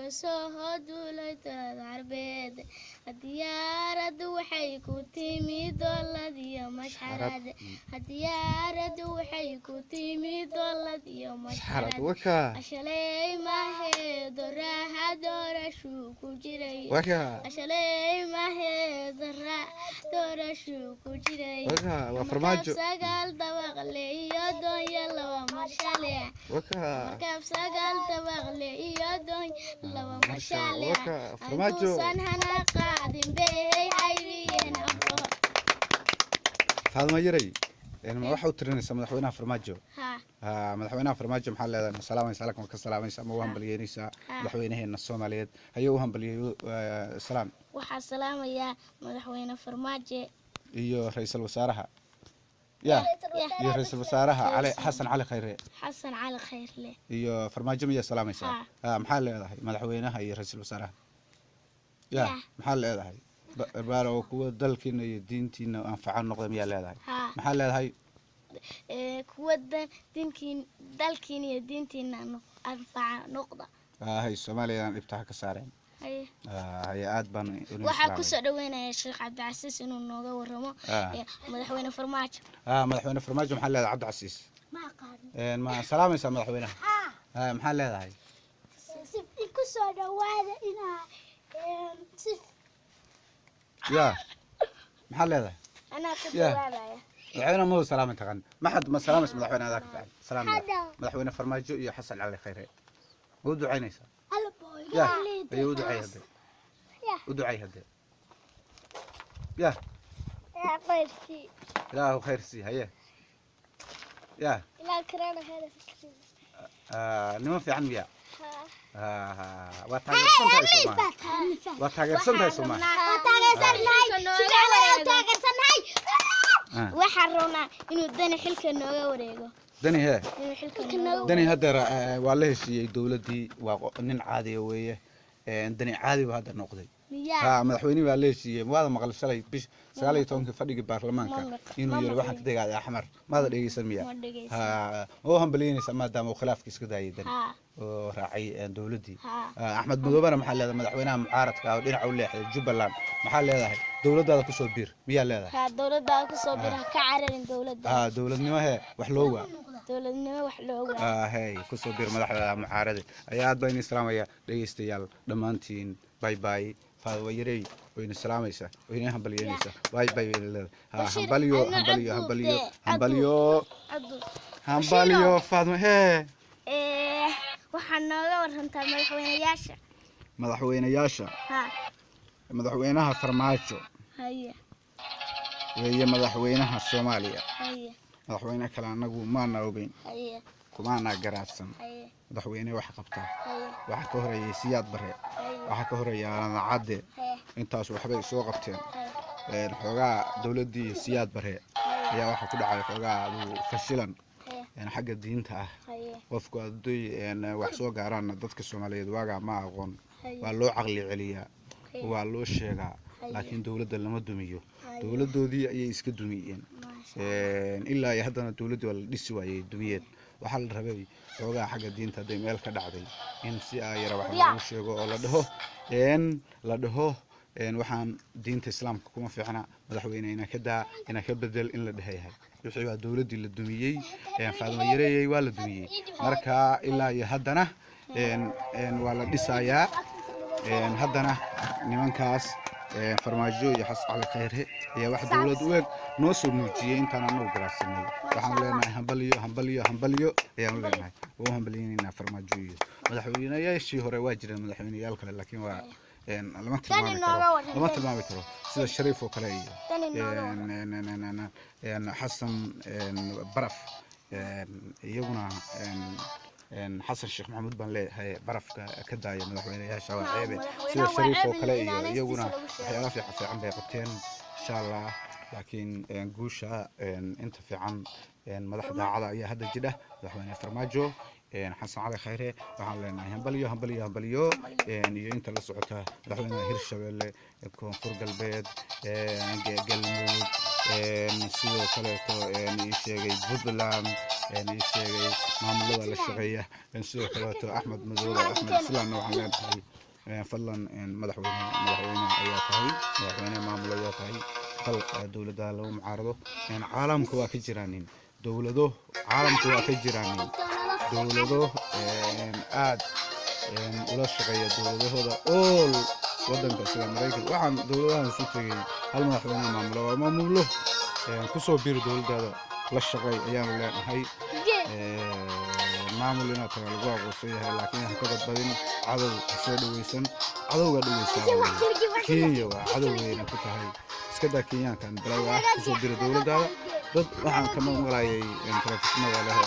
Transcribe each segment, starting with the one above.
Soo duulay dalad Carbeed. Diyaaraddu waxay ku timi dolad iyo mashxarad. Diyaaraddu waxay ku timi dolad iyo mashxarad mashxarad. Waka. Shalay mahe doraha doorashuu ku jiray. Waka. Shalay mahe dora doorashuu ku jiray. Waka waa Farmaajo. Markaab 9 dabaqle iyo doonya 2 marshale. Waka. Markaab 9 dabaqle iyo doonya 2 marshale. Waka Farmaajo. Intuusan hana qaadin bay haybiyeen hablo. Faadma Yaray, ma waxa u tirinaysaa madaxweynaha Farmaajo? Ha. Ha, madaxweynaha Farmaajo maxaa leedahay? Ma salaamaysa halkan ma ka salaamaysa ama u hambalyeynaysaa? Ha. Madaxweynaheena Soomaaliyeed hayee u hambalyeeyo, salaam. Waxaa salaamayaa madaxweyne Farmaajo iyo ra-iisul wasaaraha ya iyo ra-iisul wasaaraha Cali Xasan Cali Khayre. Xasan Cali Khayrle. Iyo Farmaajo miyaa salaamaysaa? Ha. Ha, maxaa leedahay madaxweynaha iyo ra-iisul wasaaraha ya? Ya. Maxaa leedahay? Barbaara oo kuwa dalkiina iyo diintiina anfaca noqda miyaa leedahay? Ha. Maxaa leedahay? Kuwa dinkiin dalkiin iyo diintiina anfaca noqda. Hay, Soomaaliya dhibta ha ka saareen. Haye. Haye, aad baan idin Waxaa salaamay. kusoo dhaweynaya Sheekh Cabdicasiis inuu nooga waramo madaxweyne Farmaajo. Madaxweyne Farmaajo maxaa leedahay, Cabdicasiis? Ma aqaan. Ma salaamaysaa madaxweynaha? Maxaa leedahay? Si ku soo dhawaada inaa si Ya, maxaa leedahay? Anaa ka Ya. jawaabaya. Madaxweynaha ma salaamay taqaan maxad ma salaamaysa madaxweyne adaa ka fiican salaam. Hadda. Madaxweyne Farmaajo iyo Xasan Cali Khayre ma u ducaynaysaa? Alboy. Ya, ayo, u ducay hadde. Ya. U ducay hadde ya. Qayrkii. Ilaahu khayr sii, haye ya. Ilaa karana hada fikri. Niman fiican miya? Ha. Waa taageersan tahay Soomaa? Waa taageersan tahay Soomaa? Waa taageersannahay, si fiican ayaan taageersannahay. Waxaan rabnaa inuu Dani xilka nooga wareego. Dani hee? Inuu xilka nooga Dani haddeer waa la heshiiyey dowladdii, waa nin caadiya weeye. Dani caadi buu hadda noqday. Miyaa? Ha, madaxweynihii baa la heshiiyey. Waada maqal shalay bish 19-kii fadhigii baarlamaanka inuu Ma yiri waxaan ka maqlin. degaaday Axmar. Maada dhegeysan miya? Ma dhegeysan. Ha, ma u hambalyeynaysaa maadaama uu khilaafkii iska daayay Dani Ha. oo raacay dowladdii? Ha. Axmed Madoobena maxaa leedahay, madaxweynaha mucaaradka ah oo dhinaca u leexday Jubbaland? Maxaa leedahay? Dowladdaada kusoo biir miyaa leedahay? Ha, dowladda kusoo bira, ka cararin dowladda. Ha, dowladnimo hee wax loo waa. Dowladnimo wax looga. Hey, kusoo biir madaxda mucaarade ayaa. Aad baa idin salaamaya dhegeystayaal dhammaantiin. Bye bye. Faadwa Yarey oo idin salaamaysa oo idin hambalyeynaysa. Bye bye bay leedahay. Ha. Bashiir, Hambalyo. adna Hambalyo. cad Hambalyo. duubtee, cad. Hambalyo. Cabdu. Hambalyo, Faadma hee. Waxaa nooga warantaa madaxweynayaasha. Madaxweynayaasha? Ha. Madaxweynaha Farmaajo Haye. weeye madaxweynaha Soomaaliya. Haye. Madaxweyne kale anagu maana ogeyn. Haye. Kumaana garaadsan. Haye. Madaxweyne wax qabta. Haye. Waxaa ka horeeyay Siyaad Bare. Haye. Waxaa ka horeeya Aadan Cadde. Haye. Intaas waxbay soo qabteen. Haye. Xoogaa dowladdii Siyaad Bare ayaa waxaa ku dhacay xoogaa adigu fashilan Haye. xagga diinta ah. Haye. Qofku hadday wax soo gaaraanna dadka Soomaaliyeed waagaa ma aqoon. Haye. Waa loo caqli celiyaa. Haye. Waa loo sheegaa. Haye. Laakiin dowladda lama dumiyo. Haye. Dowladdoodii ayay iska dumiyeen. Maasha. Ilaa iyo haddana dowladdii waa la dhisi waayey, dumiyeen. Waxaa la rabay xoogaa xagga diinta hadday meel ka dhacday in si ayara wax loogu sheego oo la dhaho la dhaho waxaan diinta Islaamka kuma fiicna, madaxweyne ina ka daa, ina ka bedel in la dhehayahay. Wixii baa dowladdii la dumiyey. Faadmo Yareeyey, waa la dumiyey. Marka ilaa iyo haddana een een waa la dhisayaa. Haddana nimankaas Farmaajo iyo Xasan Cali Khayre ayaa wax dowlad u eg noo soo muujiyey intaan anagu garaadsanay. Waxaan leenahay hambalyo, hambalyo, hambalyo ayaanu leenahay. Waa u hambalyeynaynaa Farmaajo iyo madaxweynayaashii hore. Waa jireen madaxweyneyaal kale, laakiin waa lama tilmaami nooga karo. warran, Lama Dani. tilmaami karo, sida Shariif oo kale iyo Dani nooga warran. Xasan Baraf, iyaguna Xasan Sheekh Maxamuud baan leeyahay. Barafka ka daaya madaxweyneyaasha waa Haa, ceebe. madaxweynaha Sida waa Shariif oo ceeb kale in iyo naanaystiisa iyaguna lagu sheego. waxyaala fiican fiican bay qabteen insha Allah. Laakiin guusha inta fiican madax daacada ayaa hadda jidha, madaxweyne Farmaajo. Xasan Cali Khayre waxaan leenahay hambalyo, hambalyo, hambalyo. Iyo inta la socota, madaxweynaha Hirshabelle, Koonfur Galbeed, Galmudug, sidoo kaleeto ii sheegay Puntland, ii sheegay maamulada la shaqeeya, sidoo kaleeto Axmed Madoobe, Axmed Islaamna waxaan leenahay fadlan madaxweyne, madaxweyne ayaa tahay, madaxweyne maamul ayaa tahay, hal dowladda lagu mucaarado. Caalamka waa ka jiraanin dowlado, caalamka waa ka jiraanin dowlado aad ula shaqeeya dowladahooda all wadanka, sida Maraykan. Waxaan dowladahan isu tegay hal madaxweyne maamulo, waa maamulo. Kusoo biiri dowladdaada, la shaqeey ayaanu leenahay. Maamul inaad tahay lagu aqoonsan yahay, laakiin ha ka badbadin, cadow ha soo dhaweysan, cadowga dhaweysaa Kenya waa cadowgeyna ku tahay. Iska daa Kenyaankan balaaga ah, kusoo biri dowladdaada. Dad waxaan ka maqlayay telefishinada leh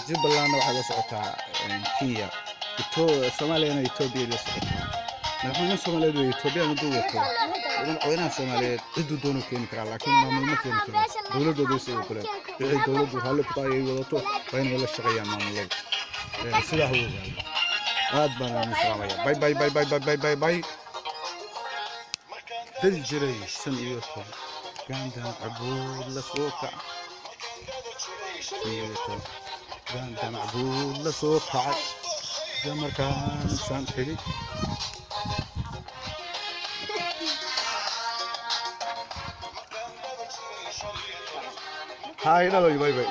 Jubbalandna waxay la socotaa Kenya, Soomaaliyana Etoobiya la socotaa. Madaxweynaha Soomaaliyeed waa Etoobiya hadduu wato, madaxweynaha Soomaaliyeed ciduu doono keeni karaa, laakiin maamul ma keeni karo. Dowladooda sidoo kale wixii dowladdu raalli ku tahay ay wadato waa inay la shaqeeyaan maamulada. Sidaa ha ogaado. Aad baan idin salaamaya. Bay bay bay bay bay bay bay bay. Dadi jiray 15 gaandan cabuud la soo kac, 15 gaandan cabuud la soo kacay isla markaan saan tegey. Hay dhaloy, bay bay.